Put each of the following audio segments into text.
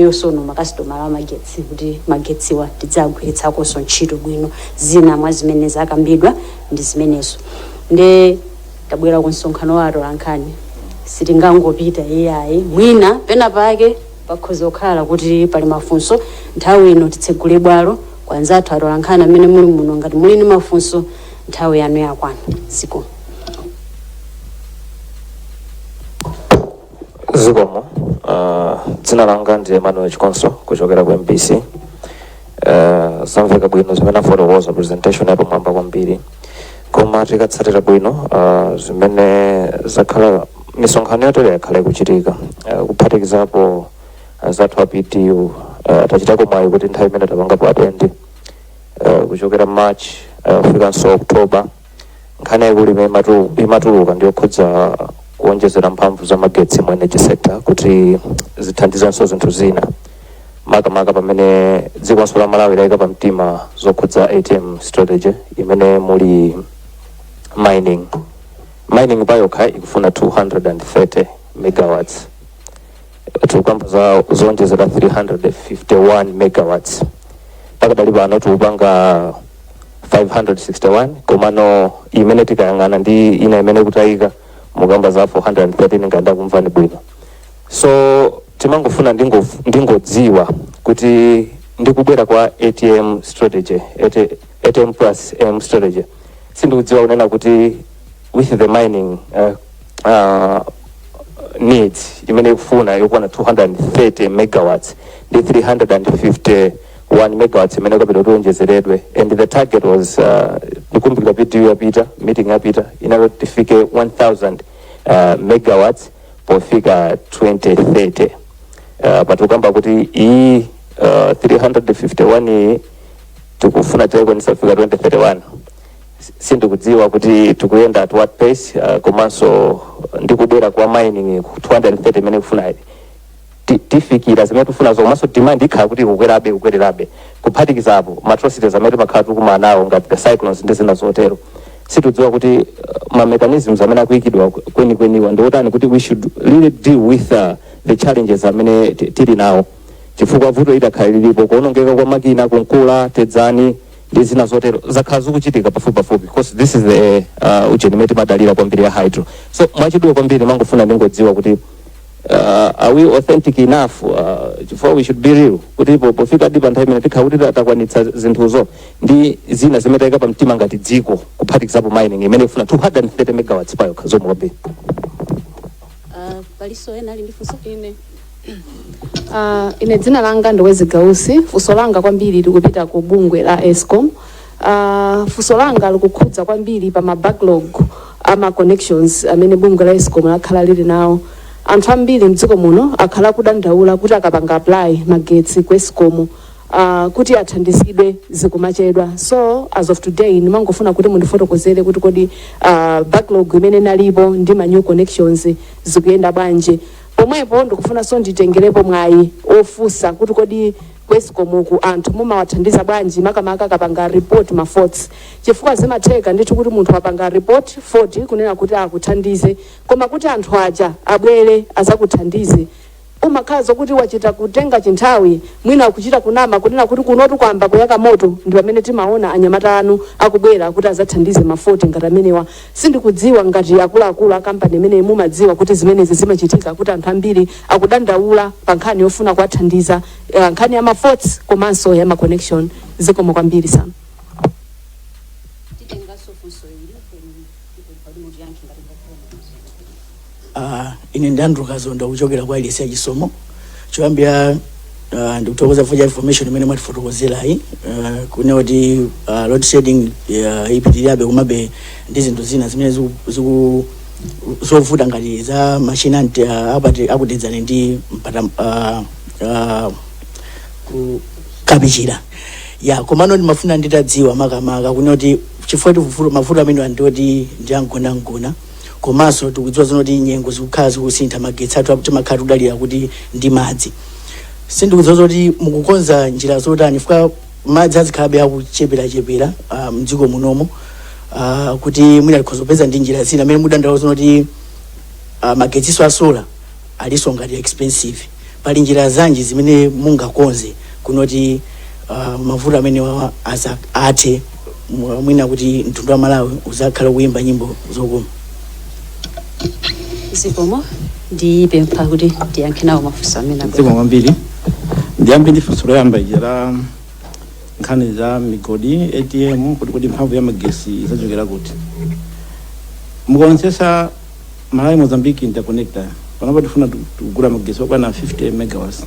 Yonso makasitomala amagetsi kuti magetsiwa tidzagwiritsakonso ntchito bwino. Zina mwa zimene zakambidwa ndi zimenezo. Nde tabwera ku msonkhano wa atolankhani, sitingangopita iyayi. Mwina pena pake pakhoza kukhala kuti pali mafunso. Nthawi ino titsegule bwalo kwa anzathu atolankhani amene muli muno. Ngati muli ndi mafunso, nthawi yanu yakwana. Zikomo. Zikomo. Dzina langa ndi Emmanuel Chikonso kuchokera ku MBC. Zamveka bwino zimene afotokoza, presentation yapamwamba kwambiri. Koma tikatsatira bwino zimene zakhala, misonkhano yotere yakhala ikuchitika, kuphatikizapo anzathu a PTU, tachitako mwayi kuti nthawi imene tapangapo attend, kuchokera March kufikanso October, nkhani yaikulu imene imatuluka ndiyokhudza kuonjezera mphamvu za magetsi mu energy sector kuti zithandizenso zinthu zina, makamaka pamene dzikonso la Malawi layika pamtima zokhudza ATM strategy imene muli mining. Mining payokha ikufuna 230 megawatts, tikukamba za zonjezera 351 megawatts. Pakadali pano tikupanga 561, komano imene tikayang'ana ndi ina imene kutayika, mukamba za 413, ngati ndakumvani bwino. So timangofuna ndingodziwa kuti ndikubwera kwa ATM strategy, ATM plus M strategy, sindikudziwa kunena kuti with the mining needs imene ikufuna yokwana 230 megawatts ndi 351 megawatts imene ikapita kuti onjezeredwe, and the target was, ndikumbukira PTU yapita, meeting yapita, inalo tifike 1000 megawatts pofika 2030. Patikukamba kuti iyi 351 iyi tikufuna tiyikwanisa kufika 2031. Sindikudziwa kuti tikuyenda at what pace, komanso ndikubwera kwa mining ku 230 imene ikufuna, tifikira zimene tikufunazo? Komanso demand ikhala kuti ikukwerabe, ikukwererabe, kuphatikizapo ma atrocities amene timakhala tikumana nawo ngati the cyclones ndi zina zotero. Situdziwa kuti ma mechanisms amene akuyikidwa kwenikweniwa ndi otani kuti we should really deal with the challenges amene tili nawo, chifukwa vuto itakhala lilipo, kuonongeka kwa makina kunkula Tedzani ndi zina zotero zakhala zikuchitika pafupi pafupi, because this is the ujeni imene timadalira kwambiri ya hydro. So mwachidule kwambiri mangofuna ndingodziwa kuti are we authentic enough, chifukwa we should be real kuti pofika di pa nthawi imene tikhala kuti takwanitsa zinthuzo ndi zina zimene tayika pamtima ngati dziko, kuphatikizapo mining imene ifuna 230 megawatts payokha. Zikomo kwambiri. Paliso ena ali ndi funso? Ine ine dzina langa ndi Wezi Gausi. Funso langa kwambiri likupita ku bungwe la ESCOM. Funso langa likukhudza kwambiri pa ma backlog ama connections amene bungwe la ESCOM lakhala lili nawo. Anthu ambiri mdziko muno akhala kudandaula kuti akapanga apply magetsi ku ESCOM kuti athandizidwe, zikumachedwa. So as of today ndimangofuna kuti mundifotokozere kuti kodi backlog imene inalipo ndi ma new connections zikuyenda bwanji? Pomwepo ndikufunanso nditengerepo mwayi ofunsa kuti kodi ku ESCOM uku anthu mumawathandiza bwanji, makamaka akapanga report ma faults? Chifukwa zimatheka ndithu kuti munthu apanga report fault kunena kuti akuthandize, koma kuti anthu aja abwere azakuthandize, umakhala zokuti wachita kutenga chinthawi, mwina kuchita kunama kunena kuti kunotu kwamba kuyaka moto, ndi pamene timaona anyamata anu akubwera kuti azathandize ma fault ngati amenewa. Sindikudziwa ngati akuluakulu a kampani imene mumadziwa kuti zimenezi zimachitika, kuti anthu ambiri akudandaula pa nkhani yofuna kuwathandiza, nkhani ya ma faults komanso ya ma connection. Zikomo kwambiri sana. Titenganso funso ili, then mutiyankhe ngati ngafuna. Ine ndi Andrew Kazonda kuchokera kwa Elisia Chisomo. Choyambira, ndikuthokoza for information imene mwatifotokozerayi, kunena kuti load shedding ipitirirabe, komabe ndi zinthu zina zimene zovuta ngati za machine anti apati akutedzani ndi mpata ku Kapichira ya. Komano ndimafuna nditadziwa makamaka kunena kuti chifukwa mavuto amene ndioti ndi amgonagona, komanso tikudziwa zinoti nyengo zikukhala zikusintha, magetsi athu timakhala tikudalira kuti ndi madzi. Sindikudziwa zoti mukukonza njira zotani, chifukwa madzi azikhalabe akucheperachepera mdziko munomo, kuti mwina tikhoza kupeza ndi njira zina amene mudandaula zinoti magetsiso a solar alinso ngati expensive. Pali njira zanji zimene mungakonze kunoti mavuto amene wawa aza athe, mwina kuti mtundu wa Malawi uzakhala kuyimba nyimbo zokoma? Zikomo. Ndipempha kuti ndiyankhe nawo mafunso amene abwera. Zikomo kwambiri. Ndiyambe ndi funso loyamba ija la nkhani za migodi, ATM, kuti mphamvu ya magesi izachokera kuti. Mukaonetsetsa Malawi Mozambique interconnector, panopa tifuna kugula magesi okwana 50 megawatts.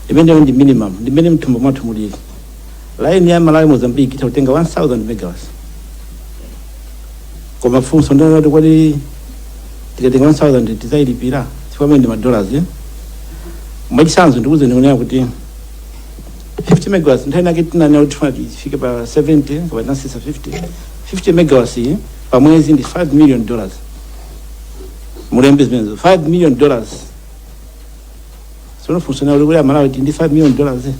Imeneyo ndi minimum, ndi mmene mthumba mwathu mulili. Line ya Malawi Mozambique itha kutenga 1000 megawatts, koma funso ndinoti, kwati tikatenga 1000 tizayilipira? Chifukwa amene ndi madollars, eh? Mwachitsanzo, ndikuze ndikunena kuti 50 megawatts, nthawi nake tinanena kuti tifuna tifike pa 70, koma tinasisa 50. 50 megawatts iyi pa mwezi ndi $5 million. Mulembe zimenezo, $5 million. Sono funso nawo likuti, Amalawi ndi $5 million?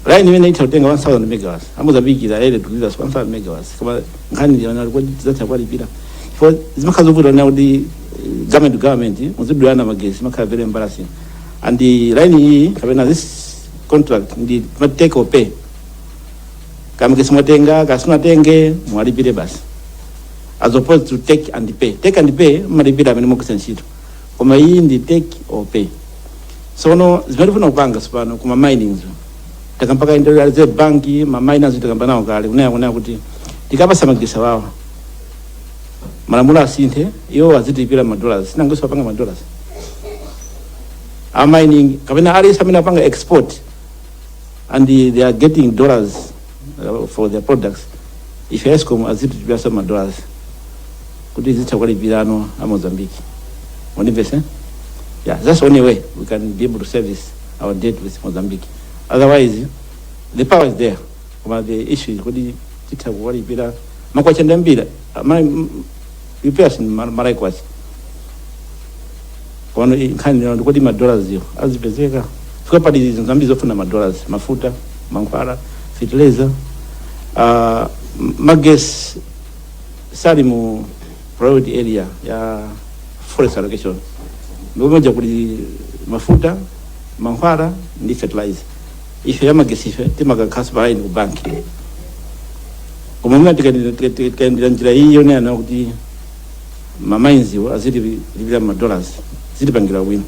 Line imene itha kutenga 1000 megawatts, amozambikira ere tuliza 1000 megawatts, koma nkhani ndi kuti tidzatha kuwalipira? Chifukwa zimakhala zovuta na kuti government to government muzidulana magesi, zimakhala very embarrassing. And the line iyi kapena this contract ndi take or pay. Kamagesi mwatenga, kasimunatenge, mwalipire basi, as opposed to take and pay. Take and pay mmalipira amene mugwisa ntchito, koma iyi ndi take or pay. Sono zimene tifuna kupanga sipano kuma minings, takampaka industrial Reserve Bank, ma miners takamba nawo kale, kunena kuti tikapasa magesi wawo, malamulo asinthe, iwo azitilipira ma dollars. Sinangoso apanga ma dollars a mining kapena aliyense amene apanga export and they are getting dollars for their products, ife ESCOM azitilipira ma dollars kuti zitha kulipirano a Mozambique. Mundimvese? Yeah, that's the only way we can be able to service our debt with Mozambique. Otherwise the power is there, koma the issue is kuti titha kuwalipira. Makwacha ndambira repairs malaikwacha kono nkhani lero ndikuti ma dollars yo azipezeka? Fika pali zinthu zambiri zofuna ma dollars: mafuta, mankhwala, fertilizer. Magesi sali mu priority area ya forex allocation. Ndikumoja kuli mafuta, mankhwala ndi fertilizer. Ife ya magesi ife timakakhaso pa line ku banki, koma muna tikaendera njira iyi yonena kuti ma mines wo azilipira ma dollars, zitipangira bwino.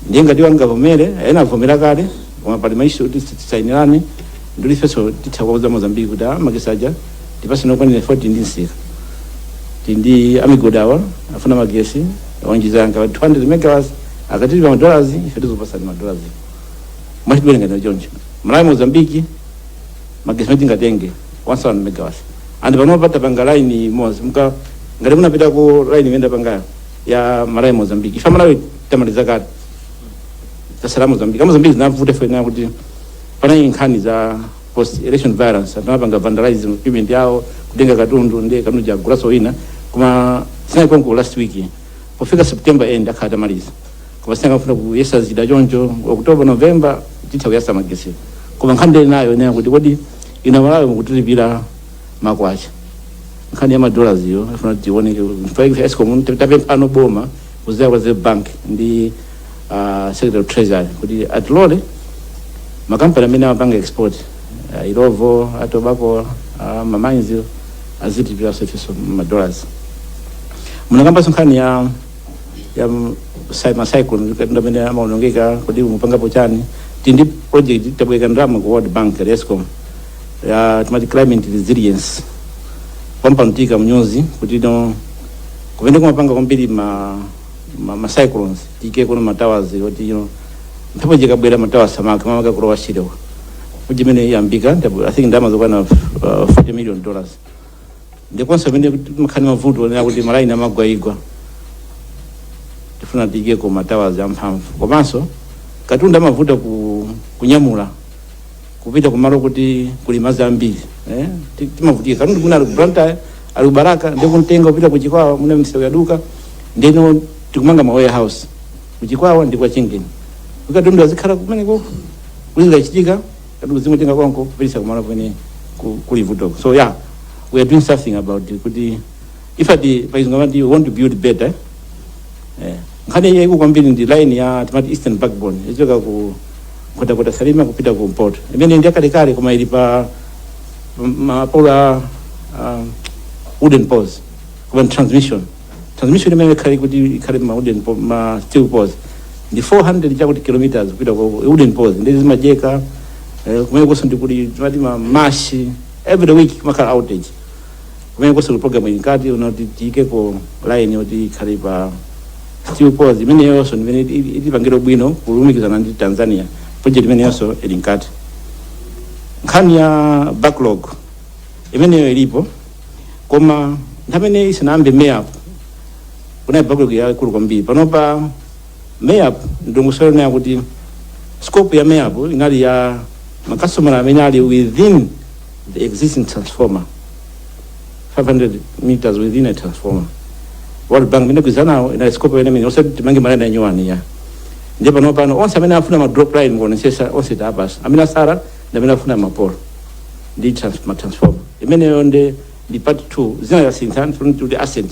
Ndiye ngati wangavomere, ena avomera kale, koma pali ma issue kuti tisainirane. Ndili ifenso titha kuwauza Mozambique kuti a magesi aja tipasene okwanira 40 ndi msika tindi amigodi awa afuna magesi onjezanga 200 megawatts, akatilipa ma dollars, ife tizopasani ma dollars. Mwachibwerengana choncho, Malawi Mozambique magesi matingatenge 1000 megawatts, and panopa tapanga line imodzi. Muka ngati munapita ku line imene ndapangayo ya Malawi Mozambique, ife Malawi tamaliza kale, tasala Mozambique. Mozambique zinavuta ife na kuti panali nkhani za post election violence, anthu anapanga vandalism equipment yawo, kutenga katundu, ndi katundu jagulaso wina. Koma sinali konko last week, pofika September end akhala tamaliza. Koma sinakafuna kuyesa zida choncho, October, November titha kuyasa magesi. Koma nkhani ndili nayo inena kuti, kodi ina Malawi mukutilipira makwacha, nkhani ya madollars iyo ifuna tioneke. Ife ESCOM tapemphano boma kuzera kwa Reserve Bank ndi Secretary of Treasury kuti atilole makampani amene amapanga export, Illovo, a tobacco, ma mines, azitipiraso ifeso madollars. Munakambanso nkhani ya ma cyclone, katundu amene amaonongeka, kuti mupangapo chani? Tindi project, tabweka ndalama ku World Bank, ESCOM, ya timati climate resilience. Pampanutika mnyozi kuti no kumene kumapanga kwambiri ma cyclones, tike kuno ma towers oti mphepo jikabwera ma towers amaka mamaka kulowa shire. Kuti imene iyambika, I think ndalama zokwana $40 million. Ndikonso amene makhani mavuto onena kuti malaini amagwaigwa, tifuna tiyike ma towers amphamvu. Komanso katundu amavuta kunyamula kupita kumalo kuti kuli madzi ambiri, eh? Timavutika katundu kuna ali ku Blantyre, ali ku Baraka, ndi kumtenga kupita ku Chikwawa mune msewu yaduka. Ndeno tikumanga ma warehouse ku Chikwawa ndi kwa Chingeni, katundu azikhala kumeneko kuti zikachitika katundu zingotenga konko kupitisa kumalo kumene kuli vuto. So yeah, we are doing something about it. Kuti if ati paizungu amati we want to build better. Nkhani yaikulu kwambiri ndi line ya timati eastern backbone, ichoka ku Nkhotakota, Salima kupita ku Mpoto, imene ndi yakalekale koma ili pa mapolo a wooden poles. Koma transmission imene ikhale kuti ikhale ma wooden ma steel poles ndi 400 chakuti kilometers kupita ku wooden poles, ndi zimajeka. Kumene konso ndikuli timati ma mash, every week kumakhala outage. Kumene konso kuli program ili nkati unoti tiyikeko line yoti ikhale pa steel poles, imeneyonso imene itipangire bwino kulumikizana ndi Tanzania. Project imeneyonso ili nkati. Nkhani ya backlog imeneyo ilipo, koma nthawi imene isanayambe MEAP kunali backlog yaikulu kwambiri. Panopa MEAP, ndongosolero nayo kuti scope ya MEAP inali ya makastomera amene ali within the existing transformer, 500 meters within a transformer. World Bank imene kwizanawo inali scope imene, osati timange malaini anyuwani ya. Ndiye pano pano onse amene afuna ma drop line, mukuonesesa, onse tapasa. Amene asara ndi amene afuna mapolo ndi ma transformer. Imeneyo ndi part 2. Zina zasintha kuti asset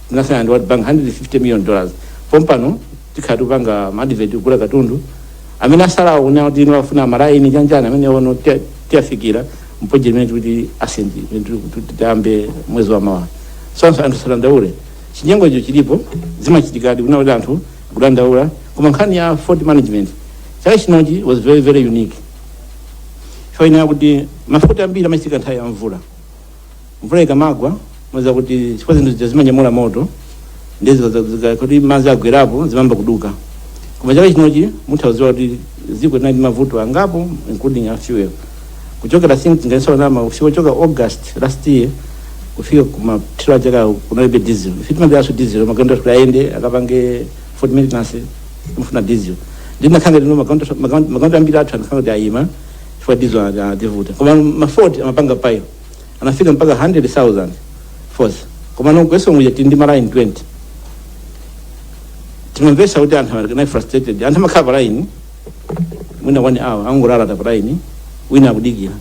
tinasana ndi World Bank, $150 million. Pompano tikhala tikupanga ma advert, kugula katundu. Amene asalawo kuna kuti ino afuna malaini chanjani, amene ono tiyafikira mproject imene tikuti asset, imene tiyambe mwezi wa mawa. So anthu sadandaule, chinyengo icho chilipo, zimachitikadi kuna kuti anthu kudandaula. Koma nkhani ya fault management chaka chinochi was very very unique. Choyenera kuti mafault ambiri amachitika nthawi ya mvula. Mvula ikamagwa, mweza kuti chifukwa zinthu zija zimanyamula moto, ndizo kuti madzi agwerapo zimamba kuduka. Koma chaka chinochi mutha kudziwa kuti dziko linali ndi mavuto angapo, including a fuel. Kuchokera singanisonama, kuchoka August last year kufika kumathero a chaka kunalibe diesel. Ife timaberaso diesel, magalimoto kuti ayende akapange fault maintenance imafuna diesel. Ndinakhanga lino magalimoto ambiri athu anakhanga kuti ayima chifukwa diesel ativuta. Koma mafault amapanga pile, anafika mpaka 100,000 faults. Koma no kweso muja tili ndi malaini 20. Timamvesa kuti anthu anali frustrated. Anthu amakhala pa line mwina one hour, angolala pa line, wina akudikira,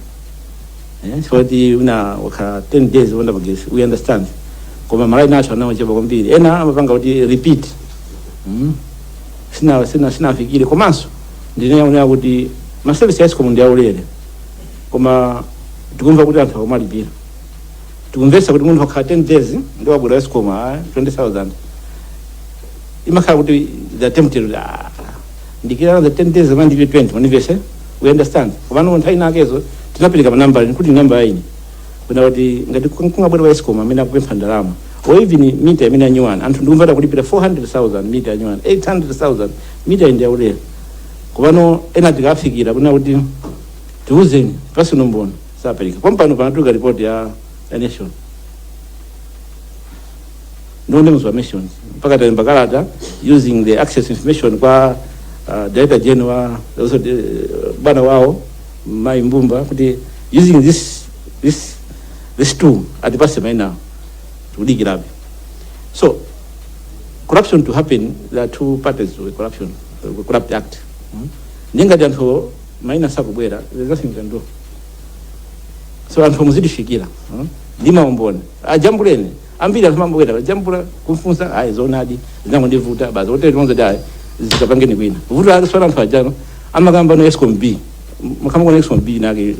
chifukwa kuti wina wakhala 10 days wopanda magesi. We understand, koma malaini athu anaochepa kwambiri. Ena amapanga kuti repeat. Sinafikire. Komanso ndinaonera kuti maservice ya ESCOM ndi aulere, koma tikumva kuti anthu akumalipira. Tikumvesa kuti munthu akhala 10 days ndi wabwera ESCOM, 20,000, imakhala kuti the tempted, ndikira the 10 days amene ndilipe 20 manivese. We understand, komano nthawi inakezo tinapereka manambala, nkuti namba yaine kuna kuti ngati kungabwera wa ESCOM amene akupempha ndalama or even mita imene anyuwana, anthu ndikumvata kulipira 400,000 mita anyuwana, 800,000 mita indi yaulere. Komano ena tikafikira kuna kuti tiuzeni pasino mboni, sapereka. Pompano panatuluka report ya Nation, no names were mentioned, mpaka talemba kalata using the access information kwa director general, also the bwana wao Mai Mbumba, kuti using this tool atipase maina. Tikudikirabe. So corruption to happen, there are two parties to a corruption, corrupt act. Ndingati anthu maina sakubwera, there's nothing you can do. So anthu muzitifikira, Ndi maumboni, ajambuleni. Ambiri anthu amabwera, ajambula, kumfunsa, ayi, zoonadi zinangondivuta basi, otero timonza kuti ayi, zikapangeni kwina. Vuto lake sona anthu ajano amakamba no ESCOM B, makamba no ESCOM B nake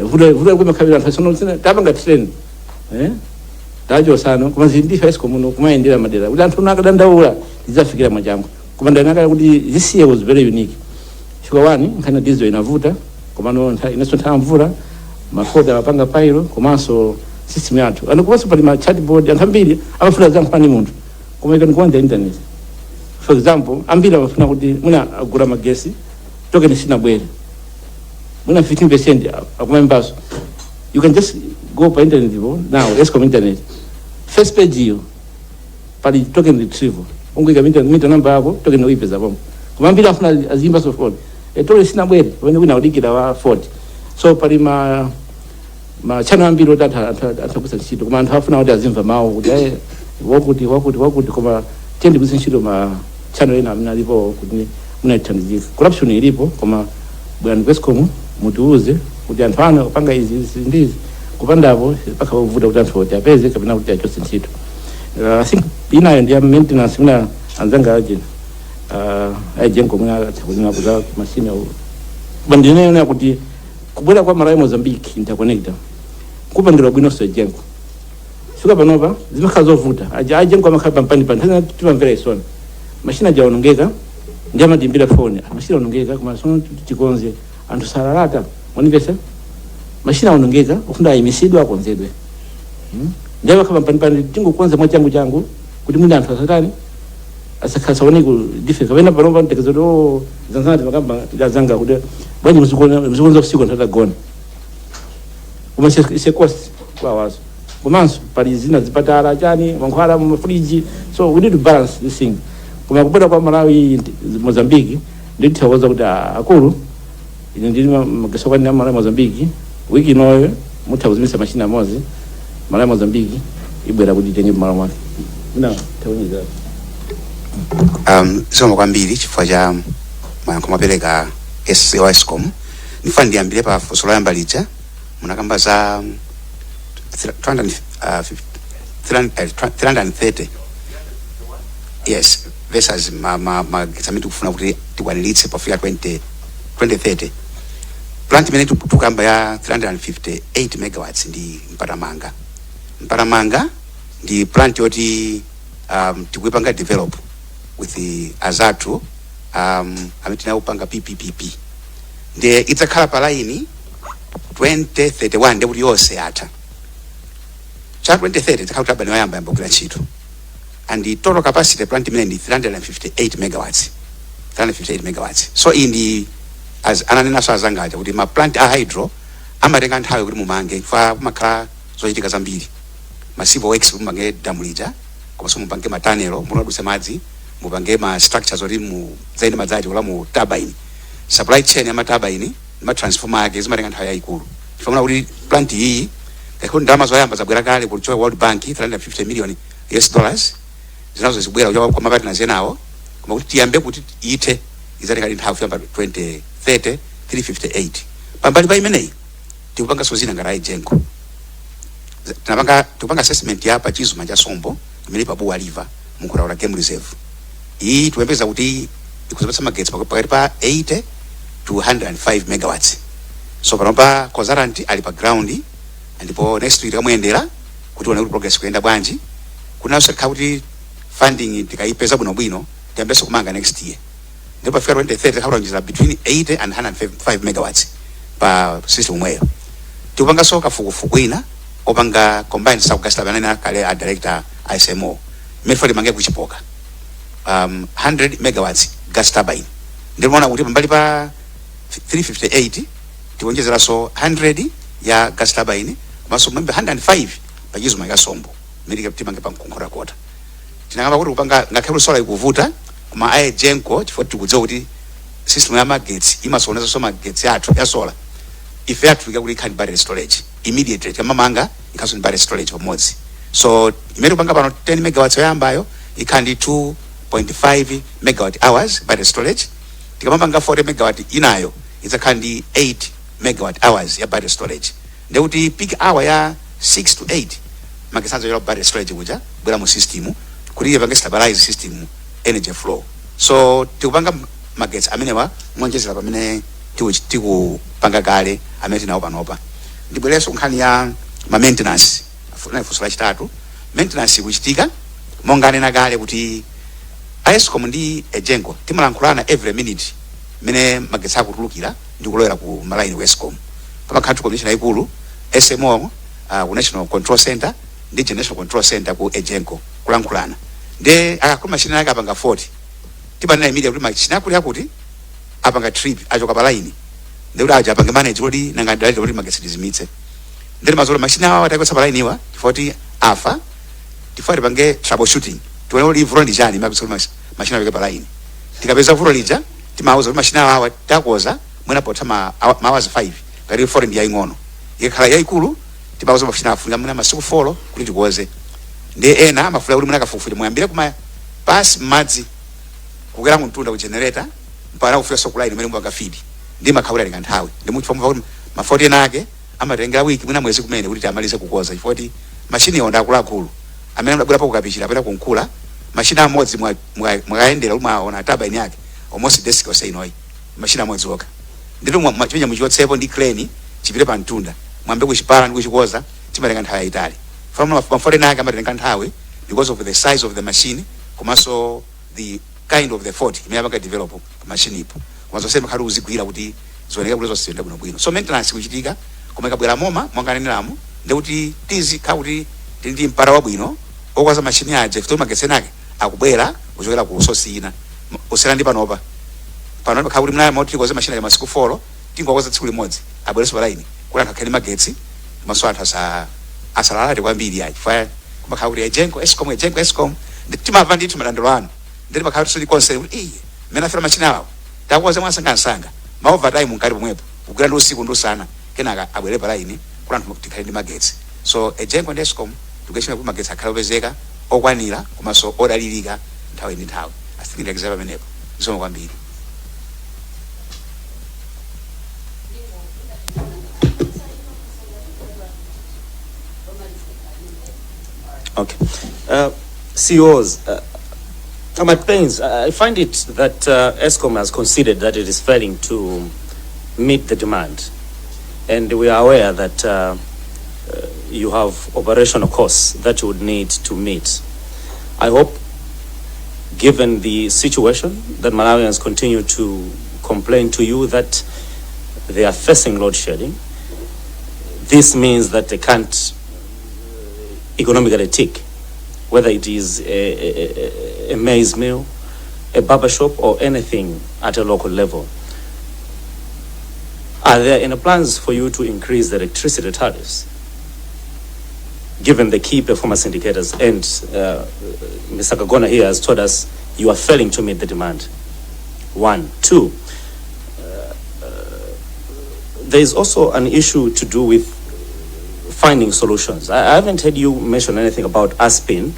vuto vuto kumakhabira anthu sono tapanga train tachosano. Koma zindifa ESCOM muno kumayendera madera kuti anthu nakadandaula tidzafikira mwachangu. Koma ndanakala kuti this year was very unique chifukwa one, nkhani ya diesel inavuta, komano inenso nthawi mvula mafault amapanga pile. Komanso system yathu ano, komanso pali ma chatbot. Anthu ambiri amafuna zankhani munthu, koma you can go on the internet. For example, ambiri amafuna kuti mwina agula magesi, token sinabwere, mwina 15% akumembaso. You can just go pa internet ipo now, ESCOM internet first page iyo pali token retrieval. Ungoika meter number yako, token uipeza pomwe. Koma ambiri afuna azimba so phone, token sinabwere, pamene wina udikira wa 40. So pali ma channel ambiri oti anthu agwiritsa ntchito, koma anthu afuna kuti azimva mawu kuti wakuti wakuti wakuti. Koma tiye ndigwiritse ntchito ma channel ena amene alipo kuti munatithandizika. Corruption ilipo, koma bwerani ku ESCOM mutiuze kuti anthu anu akupanga izi, izi ndi izi. Kupandapo pakhala kuvuta kuti anthu oti apeze kapena kuti achotse ntchito. I think inayo ndi ya maintenance mina. Anzanga aje aEGENCO mwina atha kuza mashini awo. Koma ndinena kuti kubwera kwa Malawi Mozambique interconnector kupangira bwinonso EGENCO. Fika panopa zimakhala zovuta, aja aEGENCO amakhala pampani pa nthawi timamvera isoni, mashini aja aonongeka, ndi amatimbira foni, "Mashini aonongeka, koma sono tikonze, anthu salalata." Mwanipesa mashini aonongeka, ufunda ayimisidwe, akonzedwe. Ndi amakhala pampani pani, tingokonza mwa changu changu kuti mwina anthu asatani, asakhala saoneke difference. Kapena panopa mtekezo to zanzana timakamba zanga kuti bwanji muzikonza usiku anthu atagona, koma ise cost kwawazo. Komanso pali zina, zipatala, chani, mankhwala mumafriji, so we need to balance this thing. Koma kubwera kwa Malawi Mozambique ndithokoza kuti akulu, ine ndili mageso kwani na Malawi Mozambique, wiki inoyo mutha kuzimisa mashina amodzi, Malawi Mozambique ibwera kuti itenge mmalo mwake na tawuniza. Zikomo kwambiri chifukwa cha mayankho mwapereka wa ESCOM. Ndifuna ndiyambire pa funso loyamba lija munakamba za 330, yes, versus magetsi amene tikufuna kuti tikwaniritse pofika 20 2030. Plant imene tikukamba ya 358 megawatts ndi Mpatamanga. Mpatamanga ndi plant yoti tikuipanga develop with the azathu amene tinakupanga PPPP, ndiye idzakhala pa line 2031, ndiye kuti yonse yatha cha 2030, idzakhala kuti abani wayamba yamba kugwira ntchito. And the total capacity plant imene ndi 358 megawatts, 358 megawatts. So iyi ndi as ananenaso azangaja kuti ma plant a hydro amatenga nthawi kuti mumange, chifukwa kumakhala zochitika zambiri, ma civil works, mupange damu lija, komanso mupange ma tunnel munadutsa madzi, mupange ma structures oti mu zaine madzi acho kula mu turbine, supply chain ya ma turbine ndi ma transformer ake zimatenga nthawi yayikulu. Chifukwa kuti plant iyi, ngakhale ndalama zoyamba zabwera kale kuchoka World Bank, 350 million US dollars, zinazo zibwera kuchoka kwa ma partners enawo, koma kuti tiyambe kuti ithe izatenga nthawi kuyamba 2030. 358 pambali pa imeneyi, tikupanganso zina ngati aEGENCO. Tinapanga, tikupanga assessment ya pachizuma cha Sombo imene pa Buwa River mu Nkhotakota Game Reserve. Iyi tikuyembekeza kuti ikuzapatsa magetsi pakati pa 80 to 105 megawatts. So panopa consultant ali pa ground, ndipo next week tikamuyendera kuti tione kuti progress kuyenda bwanji. Kunanso tikhala kuti funding tikayipeza bwinobwino, tiyambenso kumanga next year, ndipo pafika 2030 tikhala between 80 and 105 megawatts pa system imweyo. Tikupanganso kafukufuku ina opanga combined cycle gas turbine, anene kale a director a SMO, imene tifuna timange kuchipoka, 100 megawatts gas turbine. Ndimaona kuti pambali pa 358 tiwonjezeranso 100 ya gas turbine, komanso mwembe 105 pa chizuma cha Sombo imene timange pa Nkhotakota. Tinakamba kuti kupanga ngakhale solar ikuvuta, koma aEGENCO, chifukwa tikudziwa kuti system ya magetsi imasokonezanso magetsi athu ya solar, ife athu ika kuti ikhale battery storage immediately tikamamanga, ikhaso ndi battery storage pamodzi. So imene tikupanga pano 10 megawatts yoyambayo ikhala ndi 2.5 megawatt hours battery storage. Tikamapanga 40 megawatt inayo idzakhala ndi 8 megawatt hours ya battery storage. Ndekuti peak hour ya 6 to 8 magetsi azochera battery storage kuja bwera mu system kuti ipange stabilize system energy flow. So tikupanga magetsi amenewa monjezera pamene tikupanga kale amene tinawo panopa. Ndibwerenso nkhani ya ma maintenance, funso lachitatu. Maintenance ikuchitika monga anena kale kuti aESCOM ndi EGENCO timalankhulana every minute mmene magetsi akutulukira ndi kulowera ku malaini ku ESCOM. Pamakhala commission yayikulu, SMO ku National Control Center ndi National Control Center ku EGENCO, kulankhulana. Nde akakhala machine ake apanga 40, timanena immediately kuti machine akuti akuti apanga trip, achoka pa line, ndikuti aja apange manage kuti nanga ndalite kuti magetsi tizimitse. Ndeti mazola machine awa atakwetsa pa line iwa chifukwa kuti afa, tifuna tipange troubleshooting, tione kuti vuto ndi chani mapisa kuti machine achoke pa line. Tikapeza vuto lija, timauza kuti machine awa takoza mwina potha ma hours 5 ngati 4 ndi yaying'ono. Ikakhala yayikulu, timauza machine afunika mwina masiku 4 kuti tikoze. Ndi ena amafuna kuti mwina kafukufuku muyambire kuma pasi m'madzi kukwera kumtunda ku generator mpaka kufika so ku line imene mupanga feed, ndi makhaula linga nthawi. Ndi muchifukwa kuti ma fault ena ake amatengera wiki, mwina mwezi kumene, kuti amalize kukoza, chifukwa kuti machine iwo ndi akuluakulu amene adabwera pa kukapichira apita kunkhula. Machine amodzi mwakayendera umaona turbine yake almost desk yonse inoyi, machine amodzi okha. Ndipo chimene muchotsepo ndi crane chipite pa mtunda, mwambe kuchipala ndi kuchikoza, chimatenga nthawi yayitali. Fama ma fault ake amatenga nthawi because of the size of the machine komanso the kind of the fault imene apanga develop pa machine ipo, koma zonse makhali uzigwira kuti zioneka kuti zonse ziyenda bwinobwino. So maintenance kuchitika, koma ikabwera moma mwanganeneramu, ndikuti tizikhala kuti tili ndi mpata wabwino okwaza machine aja ifito magetsi ake akubwera kuchokera ku source ina. Usiyana ndi panopa. Pano pakhala kuti mnaya moti tikoze machine aja masiku 4, tingokoza tsiku limodzi, abwerenso pa line kuti anthu akhale ndi magetsi, komanso anthu asalalate kwambiri ayi, chifukwa kumakhala kuti EGENCO, ESCOM, EGENCO, ESCOM. Timamva ndithu madandaulo anu, nditi pakhala kuti konse kuti iye mmene afera machine awo takukoza mwansangansanga, ma overtime mkati pomwepo, kugwira ndi usiku ndi usana, kenaka abwere pa line kuti anthu tikhale ndi magetsi. So EGENCO ndi ESCOM tikuyesera kuti magetsi akhale opezeka okwanira komanso odalirika nthawi ndi nthawi. Asindikizira pamenepo. Zikomo kwambiri. Okay. CEOs, I'm at pains. I find it that ESCOM has considered that it is failing to meet the demand. And we are aware that you have operational costs that you would need to meet. I hope, given the situation, that Malawians continue to complain to you that they are facing load shedding. This means that they can't economically tick, whether it is a maize mill, a barber shop, or anything at a local level. Are there any plans for you to increase the electricity tariffs, given the key performance indicators? And Mr. Kagona here has told us you are failing to meet the demand. One. Two, there is also an issue to do with finding solutions. I haven't heard you mention anything about Aspin,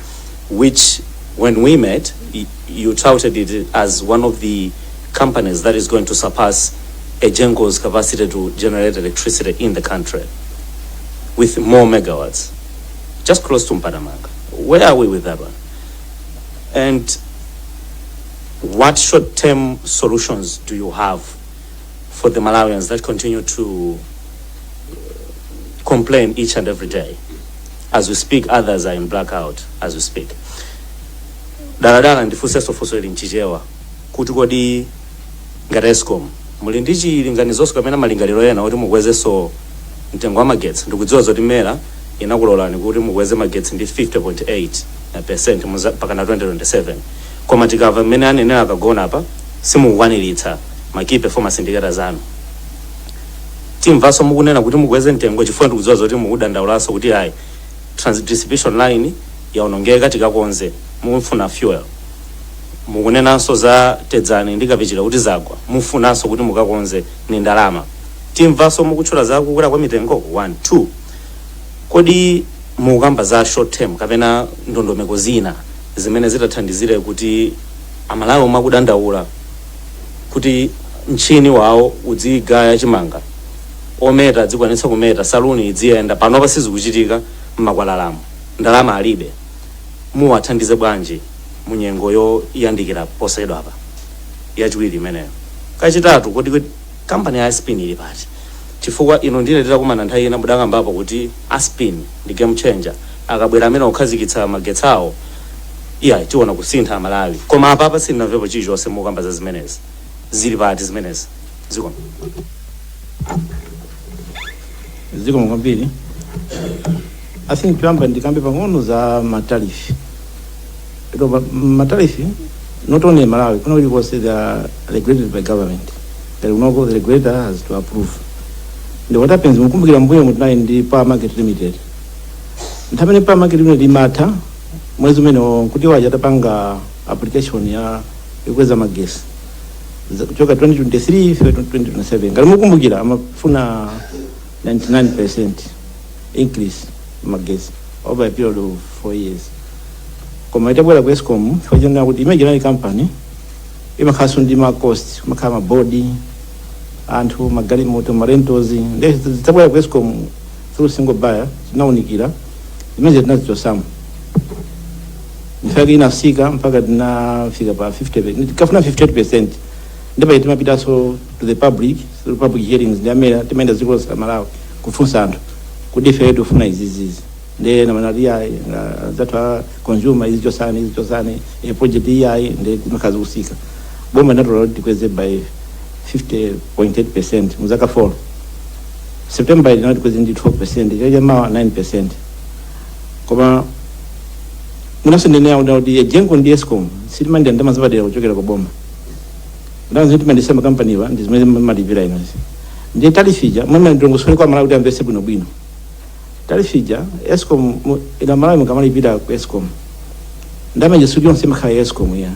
which when we met, you touted it as one of the companies that is going to surpass EGENCO's capacity to generate electricity in the country with more megawatts, just close to Mpatamanga. Where are we with that one? And what short-term solutions do you have for the Malawians that continue to complain each and every day? As we speak, others are in blackout as we speak. Daladala ndifunsenso funso ili mchichewa kuti kodi ngati ESCOM muli ndi chilinganizonso kapena malingaliro ena oti mukwezenso mtengo wa magetsi? Ndikudziwa zoti MERA inakulolani kuti mukweze magetsi ndi 50.8% mpaka na 2027, koma tikamva mmene anenera akagona apa, simukukwaniritsa ma key performance indicators anu. Timvanso mukunena kuti mukweze mtengo, chifukwa ndikudziwa zoti mukudandaulaso kuti ayi, distribution line yaonongeka, tikakonze, mufuna fuel. Mukunenanso za Tedzani ndi Kapichira kuti zagwa, mufunanso kuti mukakonze ni ndalama. Timvanso mukutchula za kukwera kwa mitengo? 1 2, kodi mukamba za short term kapena ndondomeko zina zimene zitathandizire kuti Amalawi omwe akudandaula kuti mchini wawo udzigaya chimanga, ometa adzikwanitsa kumeta, saluni idziyenda, panopa sizikuchitika m'makwalalamo, ndalama alibe, muwathandize bwanji munyengo yoyandikira posachedwapa? Yachiwiri imeneyo. Kachitatu, kodi kampani ya Aspin ili pati? Chifukwa ino ndine titakumana nthawi ina mudakambapo kuti Aspin ndi game changer, akabwera amene akukhazikitsa magetsi awo, iya, tiona kusintha Amalawi, koma apapa sindinamvepo chilichonse mukamba za zimenezi. Zili pati zimenezi? Zikomo. Zikomo kwambiri. I think choyamba ndikambe pang'ono za ma tariff. Ito ma tariff, not only in Malawi, kuno kulikonse, they are regulated by government. Ngati kunoko, the regulator has to approve. Ndi what happens, mukumbukira mbuyo mutinali ndi Power Market Limited. Nthawi imene Power Market Limited imatha, mwezi umenewo nkuti waja atapanga application ya yokweza magesi kuchoka 2023 fika 2027. Ngati mukumbukira, amafuna 99% increase magesi over a period of 4 years. Koma itabwera ku ESCOM, chifukwa chonena kuti imene inali company imakhalanso ndi ma cost, kumakhala ma board, anthu, magalimoto, ma rentals, nde zitabwera ku ESCOM through single buyer, zinawunikira zimene tinazichosamo. Nifake inafika mpaka tinafika pa 50, tikafuna 58%. Ndipo timapitanso to the public through public hearings ndi amene timayenda dziko lonse la Malawi kufunsa anthu kuti ife tifuna izizizi. Ndiye namanati ayi, zathu a consumer, izi chosani, izi chosani, project iyayi. Ndiye timakhazi kusika boma linatola kuti tikweze by 50.8% muzaka 4. September linati tikweze ndi 12%, chaka chamawa 9%. Koma munaso ndene kuti EGENCO ndi ESCOM sitimayendera ndalama zapadera kuchokera ku boma. Ndalama zimene timayendesa makampaniwa ndi zimene malipira inozi. Ndiye tariff ija mwene ndilongosole kwa Malawi kuti amvese bwinobwino. Tariff ija ESCOM ina Malawi mukamalipira ku ESCOM, ndalama ija sikuti yonse imakhala ya ESCOM ya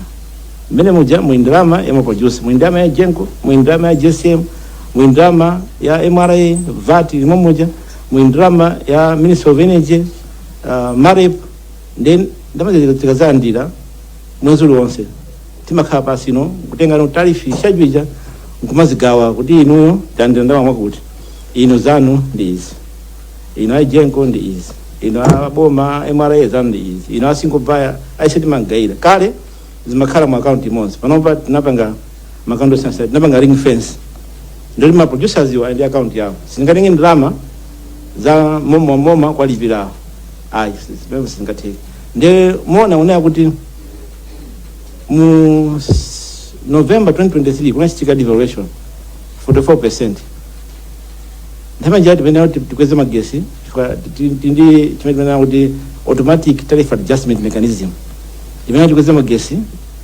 mmene muja. Muli ndalama ya maproducer, muli ndalama ya EGENCO, muli ndalama ya GSM, muli ndalama ya MRA, VAT imo muja, muli ndalama ya Ministry of Energy, MAREP. Then ndalama tikazalandira mwezi uliwonse, timakhala pasi ino kutenga no tariff schedule ija nkumazigawa kuti inuyo talandira ndalama mwakuti, inu zanu ndi izi, ino a EGENCO ndi izi, ino aboma MRA zanu ndi izi, ino a single buyer aise. Timagayira. Kale zimakhala mu account imodzi. Panopa tinapanga ma account osiyanasiyana, tinapanga ring fence. Ndoti ma producers iwo ali ndi account yawo. Singatenge ndalama za moma moma kwalipirawo, ayi, zimene singatheke. Ndiye mona unaya kuti mu November 2023 kunachitika devaluation 44%. Nthawi njati pamene kuti tikweze magesi, chifukwa ndi chimene timanena kuti automatic tariff adjustment mechanism, imene tikweze magesi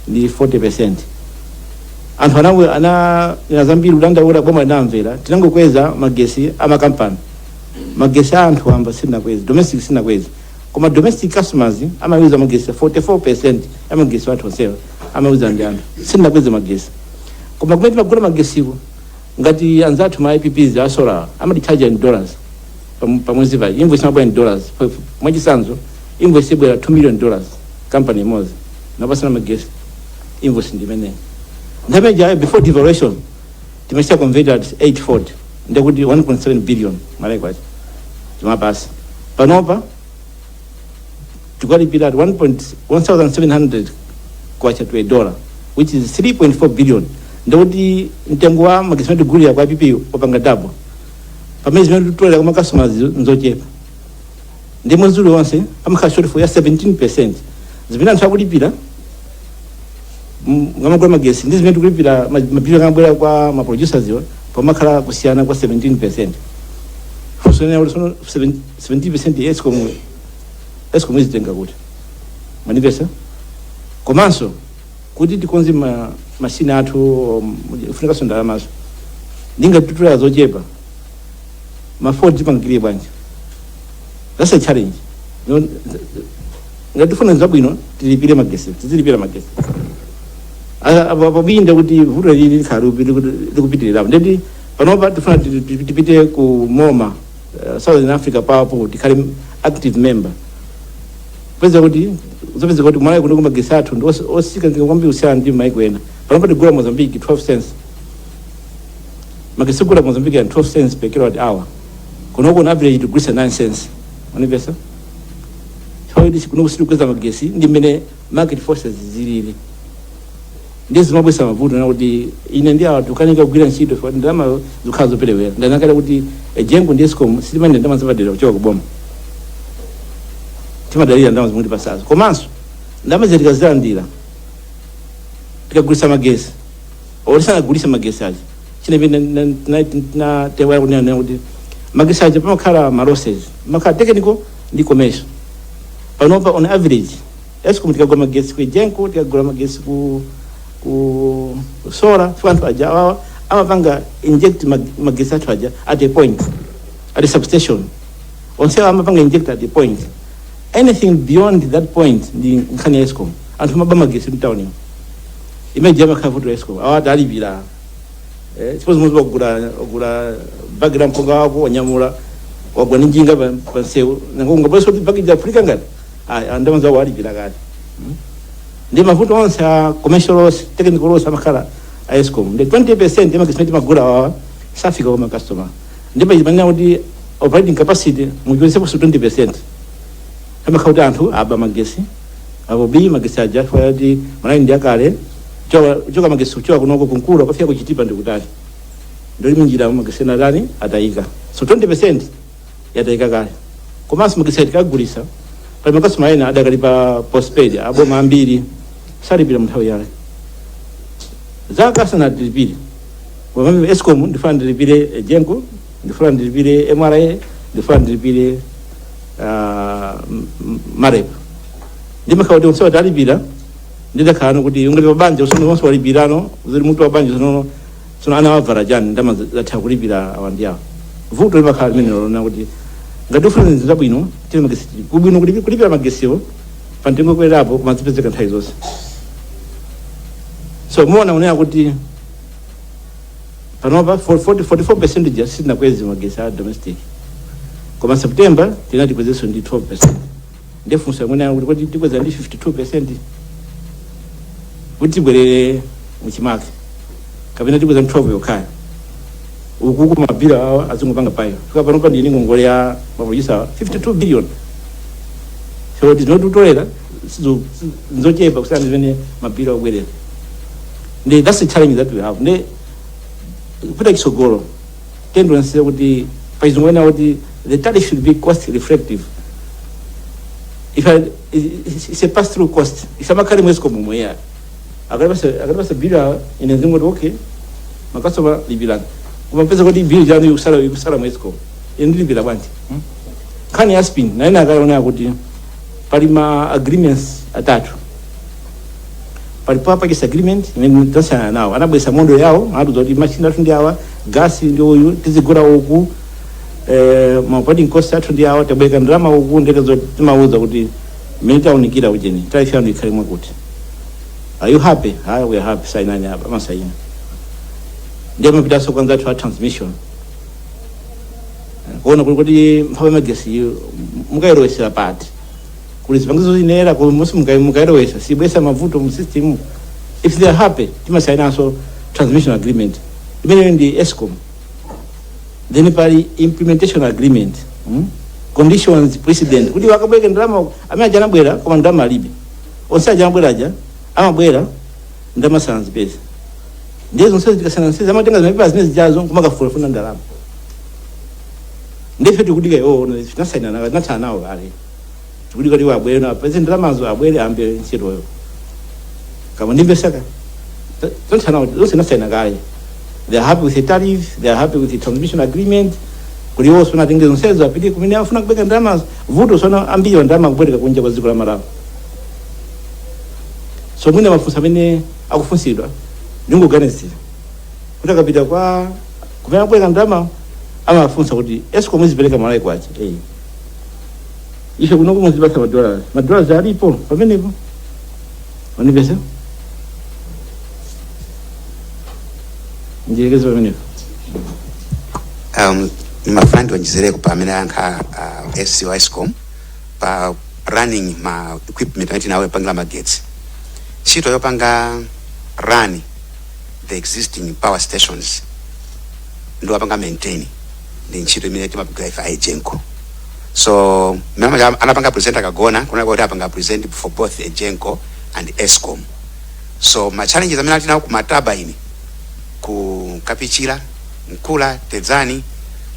ndi 40%. Anthu anawe ana nena zambiri kudandaula, boma linamvera. Tinangokweza magesi amakampani, magesi a anthu amba sinakweza, domestic sinakweza. Koma domestic customers amayuza magesi, 44% amagesi athu onsewa amayuza ndi anthu. Sinakweza magesi, koma kumene timagula magesiko, ngati anzathu ma IPPs a solar amatichaja in dollars pamwezi paja. Invoice imabwera in dollars. Mwachisanzo, invoice ibwera $2 million, company imodzi napasana magesi, invoice ndi imeneyi. Nthawi ija before devaluation timachita convert at 840, ndekuti 1.7 billion Malawi kwacha timapasa. Panopa tikalipira at 1.1700 kwacha to a dollar, which is 3.4 billion. Ndekuti mtengo wa magesi amene tigulira kwa IPP wapanga double, pamene zimene tikutolera kwa customers nzochepa. Ndi mwezi uliwonse pamakhala shortfall ya 17%. Zimene anthu akulipira ngamagula magesi ndi zimene tikulipira, mapiri akamabwera kwa ma producers iwo, pamakhala kusiyana kwa 17%. Funso kuti sono 17% ya ESCOM, ESCOM izitenga kuti? Manipesa komanso kuti tikonze ma mashini athu, ifunikanso ndalamaso. Ndingatitulera zochepa, ma fault tipangire bwanji? That's a challenge. No, ngati tifuna zabwino, tilipire magesi, tizilipira magesi pabwinda kuti vuto lili likhala likupitirirapo. Ndeti panopa tifuna tipite ku MOMA, Southern Africa Power Pool, tikhale active member. Peza kuti uzapeza kuti Malawi kuno kumagesi athu ndi osika kwambiri kusiyana ndi maiko ena. Panopa tigula Mozambique 12 cents magesi, kugula Mozambique ya 12 cents per kilowatt hour. Kunoko on average tigulisa 9 cents. Manipesa chifukwa kuti kuno kusitikweza magesi ndi mmene market forces zilili, ndi zimabwesa mavuto na kuti ine ndi awa tikukanika kugwira ntchito chifukwa ndalama zikhala zoperewera. Ndanakale kuti EGENCO ndi ESCOM sitimayenda ndalama zapadera kuchoka kuboma, timadalira ndalama zimwe tipasazo. Komanso ndalama zija tikazilandira, tikagulisa magesi or tisanagulise magesi aja, chine tinatewera kunena kuti magesi aja pamakhala ma losses, pamakhala technical ndi commercial. Panopa on average ESCOM tikagula magesi ku EGENCO, tikagula magesi ku solar, chifukwa anthu aja awawa amapanga inject magesi athu aja at a point, at a substation, onsewa amapanga inject at a point. Anything beyond that point ndi nkhani ya ESCOM. Anthu amaba magesi mtown imene amakhala vuto la ESCOM. Awa atalipira, suppose muzi wagula bagi la mpunga wako, wanyamula, wagwa ndi njinga pa nsewu, ungabwesa kuti bagi japhulika ngati aya ndalama zawo alipira kale. Ndi mavuto onse a commercial loss, technical loss amakhala a ESCOM. Ndi 20% yamagesi imene timagula awawa safika kwa customer. Ndipo imanena kuti operating capacity muchonseponso 20%, amakhala kuti anthu aba magesi. Apo b magesi aja chifukwa kuti malaini ndi akale, choka magesi kuchoka kunoko kunkula kafika kuchitipa ndikutali, ndoli munjira magesi ena atani atayika. So 20% yatayika kale. Komanso magesi tikagulisa, pali makasitoma ena adakali pa postpaid aboma ambiri, salipira munthawi yale, zaka sanatilipire. Koma ESCOM ndifuna ndilipire EGENCO, ndifuna ndilipire MRA, ndifuna ndilipire MAREP. Ndimakhala kuti onse atalipira, ndidakhala kuti ungati pabanja usono onse walipirano, uzili mutu wa banja usono, sono ana wavala chani? Ndama zatha kulipira awa ndi awa. Vuto limakhala limene lona kuti ngati ufuna zinthu zabwino, tili magesi kubwino kulipira magesiwo pa mtengo kwerapo, koma zipezeka nthawi zonse. So muona unena kuti panopa 40 44% ja sitinakweze magesi a domestic, koma September tinati kwezenso ndi 12%. Ndefunsa imene kuti kodi tikweza ndi 52% kuti tibwerere muchimake, kapena tikweza ndi 12 yokhayo? Uku kumabhilo awa azingopanga payo fika panopa ndini ngongole ya ma producer 52 billion, so tinotutolera nzochepa kusiyana zimene mabhilo akubwerera. Ndi that's the challenge that we have. Ndi kupita chisogolo tendonse kuti pachizungu ena kuti the tariff should be cost reflective. If I, it's a pass through cost, isamakhale mu ESCOM momwe ya akalipasa bill awa, ine nzingoti okay, makasoma lipirani, koma pesa kuti bill chanu ikusala mu ESCOM, ine ndilipira bwanji? Nkhani ya spin naine akaona kuti pali ma agreements atatu. Pali power purchase agreement imene tasiyana nawo, anabwesa model yawo, anatiuza kuti machine athu ndi awa, gasi ndi uyu, tizigula uku, ma operating cost athu ndi awa, tabweka ndalama uku. Ndekazo timauza kuti mmene taunikira ucheni tariff yanu ikhale mwakuti, are you happy? Haya, we are happy, sainani apa. Amasaina. Ndiye mapitanso kwanza athu a transmission kuona kuli kuti mphamvu ya magesi mukayilowesera pati, kuli zipangizo zinera musi mukayilowesa sibwesa mavuto mu system. If they are happy, timasainanso transmission agreement imeneyo ndi ESCOM. Then pali implementation agreement, Conditions precedent kuti wakabweke ndalama amene aja anabwera koma ndalama alibe. Onse aja amabwera aja amabwera ndalama sanazipeza. Ndiye zonse zikasana nsizi amatenga zimapepa zimene zijazo kumakafuna ndalama. Ndife tikudika iwo, tinasainana, tinatsala nawo kale, tikudika kuti abwere na apeze ndalamazo, abwere ambe ntchitoyo. Kama ndimvesaka tonse nawo, zonse nasaina kale. They are happy with the tariff, they are happy with the transmission agreement. Kuli iwo sona atenge zonsezo apite kumene afuna kubweka ndalamazo. Vuto sona ambiri ndalama kubwereka kunja kwa dziko la Malawi. So mwina mafunso amene akufunsidwa ndingoganizira kuti akapita kwa kumene akubweka ndalama, amafunsa kuti ESCOM izipereka Malawi kwacha, ife kuno kumuzipasa ma dollars, ma dollars alipo pamenepo. Wanipesa ndiyekeze pamenepo. Ndimafuna ndionjezereko pa amene ayankha SC wa ESCOM pa running ma equipment amene tinawo yopangira magetsi. Ntchito yopanga run the existing power stations ndi wapanga maintain ndi ntchito imene timapigwira ife a EGENCO. So mmene anapanga present akagona kunena kuti apanga present for both EGENCO and ESCOM. So ma challenges amene ali nawo ku ma turbine ku Kapichira, Nkula, Tedzani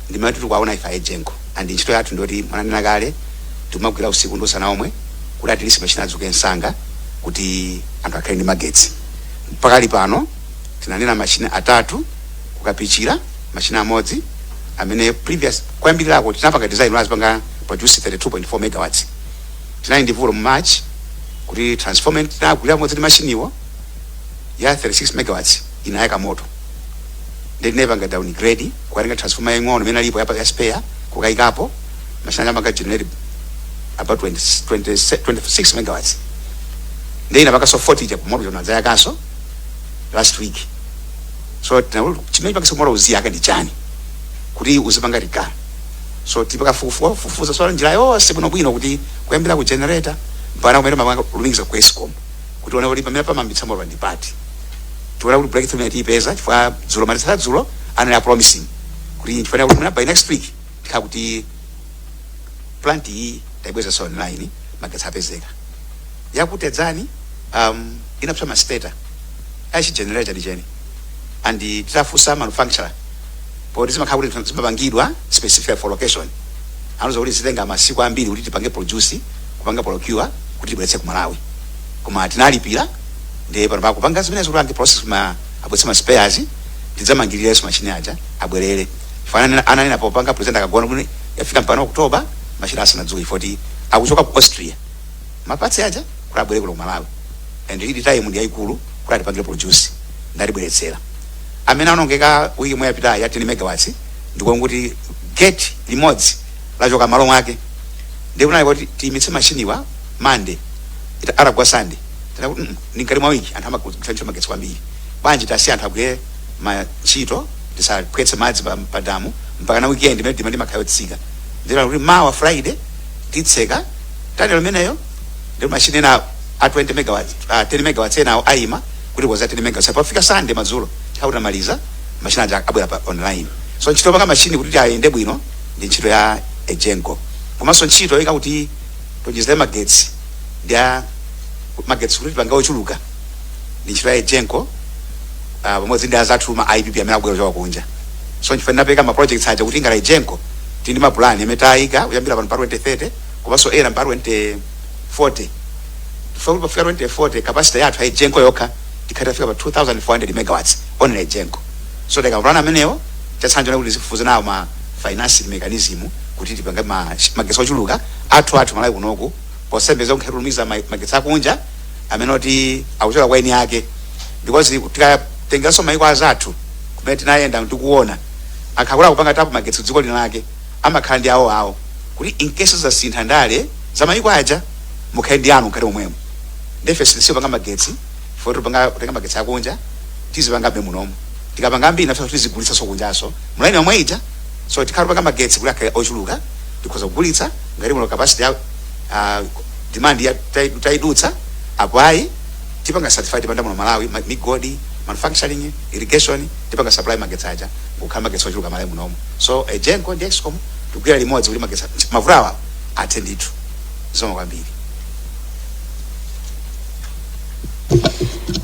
ndi mmene tikuwaona ife a EGENCO, and ntchito yathu ndiyoti mwananena kale, timagwira usiku ndi usana omwe kuti at least machine adzuke msanga kuti anthu akhale ndi magetsi. Mpakali pano tinanena machine atatu kukapichira, machine amodzi amene previous kuyambirirako tinapanga design azipanga produce 32.4 megawatts. Tinali ndi vuto mu March kuti transformer tinagulira modzi ndi machiniwo ya 36 megawatts inayaka moto, ndi tinayipanga downgrade kukatenga transformer yaying'ono imene alipo ya spare kukayikapo. Machine amanga generate about 20, 20, 26 megawatts. Ndi inapakanso 40 ija moto chonadzayakanso last week. So chimene chipangisa moto uziyaka ndi chani kuti uzipanga rika? So tipakafufuza so njira yonse bwinobwino kuti kuyambira ku generator mpaka kumene mapanga lumikiza ku ESCOM, kuti one kuti pamene pamambitsa moto ndi pati. Tiona kuti breakthrough imene tiyipeza, chifukwa dzulo matisa dzulo anali promising kuti chifukwa kuti mwina by next week tikhala kuti plant iyi tayibweza online, magetsi apezeka. Yaku Tedzani inapsa ma stator achi generator licheni, and titafunsa manufacturer, poti zimakhala kuti zimapangidwa specific for location, anoza kuti zitenga masiku ambiri kuti tipange produce, kupanga procure kuti tibweretse ku Malawi. Koma tinalipira, ndiye pano pakupanga zimenezo kuti ange process ma abwetse ma spares, tidzamangirirenso machine aja abwerere. Fanana ananena popanga present akagona kuti yafika mpano October machine asanadzuke, ifoti akuchoka ku Austria ma parts aja kuti abwere kuno ku Malawi, and lead time ndi yayikulu kuti atipangire produce. Ndatibweretsera. Amene anongeka wiki imwe yapitayi ya 10 megawatts, ndikuona kuti gate limodzi lachoka malo mwake, ndiye kunali kuti tiyimitse machiniwa Monday atagwa Sunday. Tinakuti ni mkati mwa wiki, anthu amagwiritsa magetsi kwambiri, bwanji tasiya anthu agwire machito, tisaphwetse madzi pa damu mpaka na weekend imene demand imakhala yotsika. Ndira kuti mawa Friday titseka tunnel imeneyo, ndi machine ena a 20 megawatts, 10 megawatts ena ayima kuti koza 10 megawatts. Pafika Sunday madzulo nthawi tamaliza, machine aja abwera pa online. So ntchito panga machine kuti ayende bwino ndi ntchito ya EGENCO, komanso ntchito yoyika kuti tonjezere magetsi ndi a magetsi kuti tipange ochuluka ndi ntchito ya EGENCO pamodzi ndi azathu ma IPP amene akubwera kuchoka kunja. So nchifukwa ndinapeka ma projects aja kuti ngati EGENCO tili ndi mapulani amene tayika kuyambira pano pa 2030, komanso ena pa 2040. Tifika pafika 2040, capacity yathu ya EGENCO yokha tikhati tafika pa 2400 megawatts only EGENCO. So teka mapulani amenewo, chatsanja kuti zifufuze nawo ma financing mechanism kuti tipange magetsi ochuluka athu Malawi kunoku, posembeza kunkhalumiza magetsi akunja amene oti akuchoka kwa eni ake, because tikatenganso maiko azathu kumene tinayenda ndikuona, akakula kupanga tap magetsi dziko lina lake, amakhala ndi awo awo kuti in case zasintha ndale za maiko aja, mukhale ndi anu mkhale momwemo. Ndefe sipanga magetsi fo tupanga kutenga magetsi akunja, tizipanga be munomo. Tikapanga ambiri nafe tizigulitsa kunjaso mulaini omwe ija. So tikhala tupanga magetsi kuti akhale ochuluka, tikhoza kugulitsa ngati muno capacity ya demand ya taidutsa. Apo ayi, tipanga certified panda muno Malawi, migodi, manufacturing, irrigation, tipanga supply magetsi aja kukhala magetsi ochuluka Malawi munomo. So EGENCO ndi ESCOM tikugwira limodzi kuti magetsi mavuto awa athe ndithu. Zomwe kwambiri.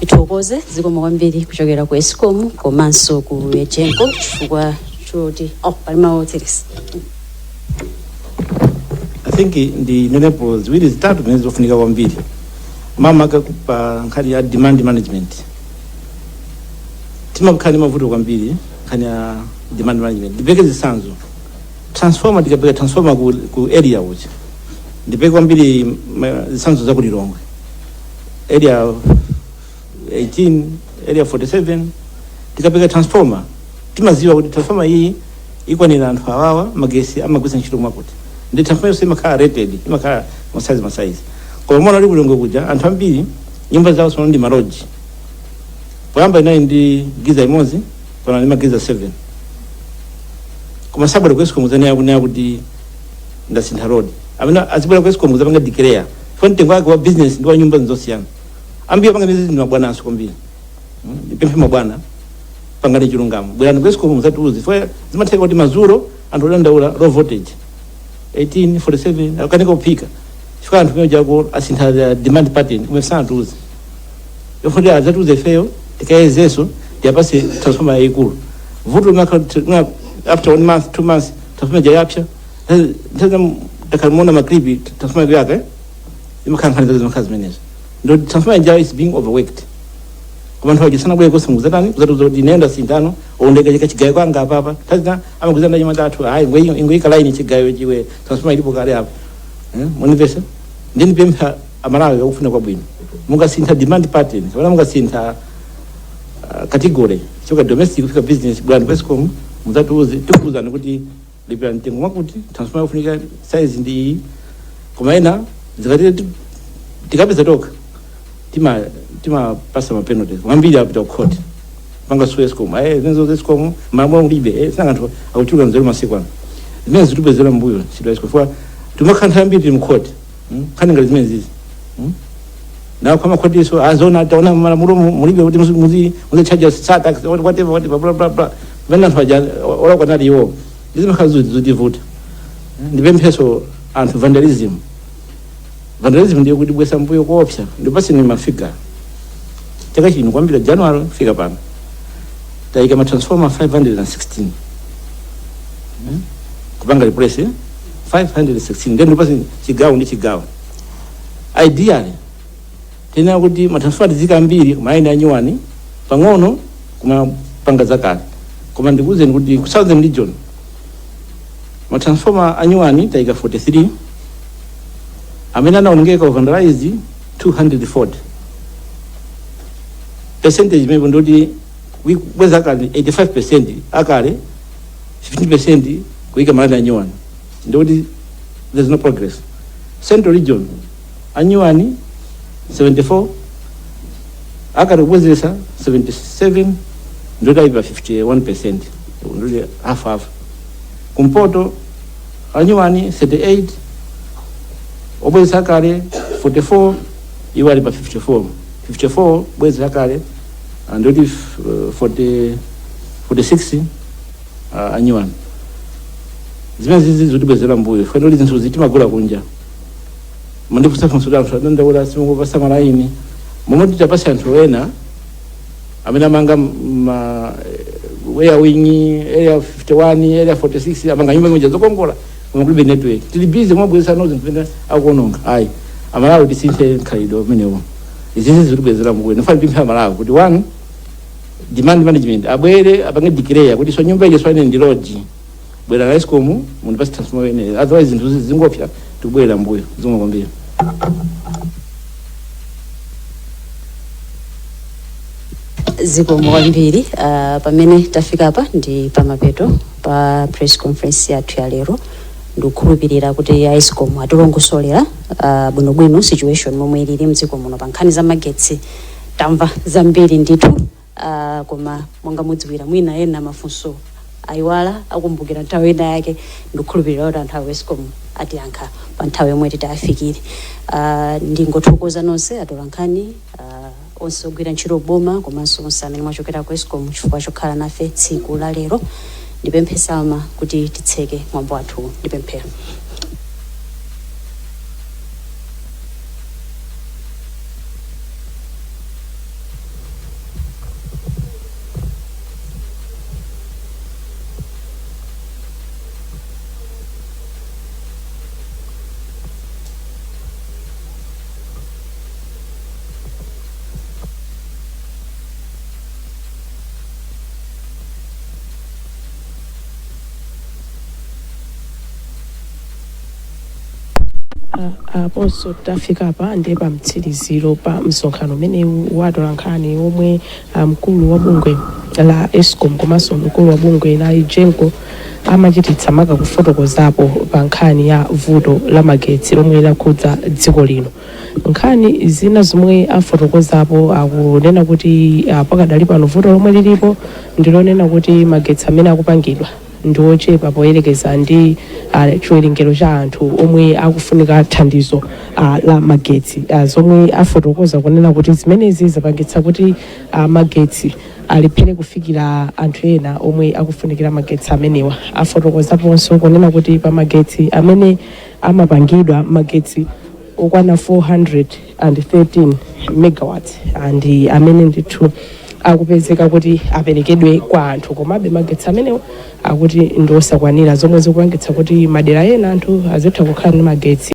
Ithokoze, zikomo kwambiri kuchokera ku ESCOM komanso ku EGENCO chifukwa choti, oh, pali mawu otsiriza. I think ndi nenepo ziwiri zitatu zimene zofunika kwambiri, mamaka pa nkhani ya demand management. Timakhala ndi mavuto kwambiri nkhani ya demand management. Ndipeke zitsanzo: transformer, tikapeka transformer ku area uja, ndipeke kwambiri zitsanzo za ku Lilongwe, Area 18, Area 47. Tikapeka transformer, timaziwa kuti transformer iyi ikwanira anthu awawa, magesi amagwisa ntchito mwakuti, ndi transformer yonse imakhala rated, imakhala ma size ma size. Koma mwana uli ku Lilongwe kuja, anthu ambiri nyumba zawo sono ndi ma lodge. Poyamba inali ndi geyser imodzi, pano ndi ma geyser 7, koma sabwera ku ESCOM zanena kunena kuti ndasintha load. Amene azibwera ku ESCOM zapanga declare fo mtengo wake wa business ndi wa nyumba nzosiyana. Ambiri apanga mizi ndi mabwananso kwambiri. Ndipemphe mabwana, pangani chilungamo, bwerani ku ESCOM muzatiuze fo. Zimatheka kuti madzulo anthu odandaula low voltage 1847, akanika kuphika chifukwa anthu kumene jako asintha the demand pattern, kumene sanatiuze. Yofundi adzatiuze ifeyo tikayezeso, tiyapase transformer yayikulu. Vuto limakhala after one month, 2 months, transformer jayapsa. Nthawi takalimuona ma clip, transformer yake imakhala nkhani zake zimakhala zimenezo, ndo transformer ija is being overworked. Koma anthu aja sanabwere kosa muzatani kuzatiuza kuti nenda sintano ondeka chika chigayo kwanga apapa. Tazina amaguzana nyamata athu, ayi, ngoyika line chigayo chiwe, transformer ilipo kale apa. Munimvesa? Ndinipempha Amalawi akufuna kwabwino, mungasintha demand pattern kapena mungasintha category choka domestic kufika business, bwana ku ESCOM muzatiuze, tikuuzani kuti lipira mtengo mwakuti, transformer yofunika size ndi iyi. Koma ena zikati tikapeza toka timapasa ma penalties kwambiri, apita ku court panga sue ESCOM, zenzo ESCOM malamulo mulibe, sina anthu akuchuluka nzeru masiku ano. Zimene zitubwezera mbuyo ntchito ya ESCOM, chifukwa timakhala nthawi ambiri tili mu court, nkhani ngati zimene zizi, Na kwa makhoti azona taona malamulo mulibe kuti muzi charge surtax, whatever, whatever, blah blah blah, pamene anthu aja olakwa nali iwo. Ndizimakhala zotivuta. Ndipempheso anthu, vandalism. Vandalism ndiye kuti bwesa mbuyo koopsa. Ndipasi ni mafiga chaka chino, kuyambira January kufika pano, tayika ma transformer 516. Kupanga replace, eh? 516. Then ndipasi chigawo ndi chigawo. Ideally tena kuti ma transformer tizika ambiri kumaina anyuwani pang'ono, kumapanga zakale. Koma ndikuwuzeni kuti ku Southern Region ma transformer anyuwani tayika 43, amene anaonongeka, vandalized, 240. Percentage imene ndoti kubweza akale 85%, akale 15%, kuyika malani anyuwani, ndikuti there's no progress. Central Region anyuwani 74, akale kubwezesa 77, ndoti ayipa 51%, ndoti half half. Kumpoto anyuwani 38, obwezesa akale 44, iwo ali pa 54. 54 bwezesa akale, ndoti 40, 46 anyuwani. Zimene zizi zikutibwezera mbuyo funa kuti zinthu zitimagula kunja. Mandifunsa funso kuti anthu adandaula simungopasa malaini momwe titapasa anthu ena amene amanga ma area wing, Area 51, Area 46, amanga nyumba imodzi zokongola koma kulibe network. Tili busy kumabwezesa no zinthu zimene akuononga. Ayi, Amalawi, tisinthe mkhalidwe umenewo. Izizi zikutibwezera mbuyo. Ndifuna ndipemphe Amalawi kuti, one, demand management, abwere apange declare kuti so nyumba ije swane ndi lodge, bwera na ESCOM mundipase transformer imeneyo, otherwise zinthu zingopsa, tikubwerera mbuyo. Zomwe kwambiri. Zikomo kwambiri. Pamene tafika apa ndi pamapeto pa press conference yathu ya lero. Ndikukhulupirira kuti a ESCOM atilongosolera bwinobwino situation momwe ilili mdziko muno pa nkhani za magetsi. Tamva zambiri ndithu, koma monga mudziwira, mwina ena mafunso ayiwala, akumbukira nthawi ina yake. Ndikukhulupirira kuti anthu a ESCOM atiyankha pa nthawi yomwe titayafikire. Ndingothokoza nonse atolankhani, onse ogwira ntchito boma, komanso onse amene mwachokera ku ESCOM chifukwa chokhala nafe tsiku la lero. Ndipemphe Salma kuti titseke mwambo wathu ndi pemphero. Aponso tafika apa ndiye pa mtsiriziro pa msonkhano umenewu wa atolankhani omwe mkulu wa bungwe la ESCOM komanso mkulu wa bungwe la EGENCO amachititsa maka kufotokozapo pa nkhani ya vuto la magetsi lomwe lakhudza dziko lino. Nkhani zina zomwe afotokozapo, akunena kuti pakadali pano vuto lomwe lilipo ndilonena kuti magetsi amene akupangidwa ndi ochepa poyerekeza ndi chiwerengero cha anthu omwe akufunika thandizo la magetsi, zomwe afotokoza kunena kuti zimenezi zapangitsa kuti magetsi alephere kufikira anthu ena omwe akufunikira magetsi amenewa. Afotokozaponso kunena kuti pa magetsi amene amapangidwa, magetsi okwana 413 megawatts ndi amene ndithu akupezeka kuti aperekedwe kwa anthu, komabe magetsi amenewo akuti ndi osakwanira, zomwe zikupangitsa kuti madera ena anthu azitha kukhala ndi magetsi.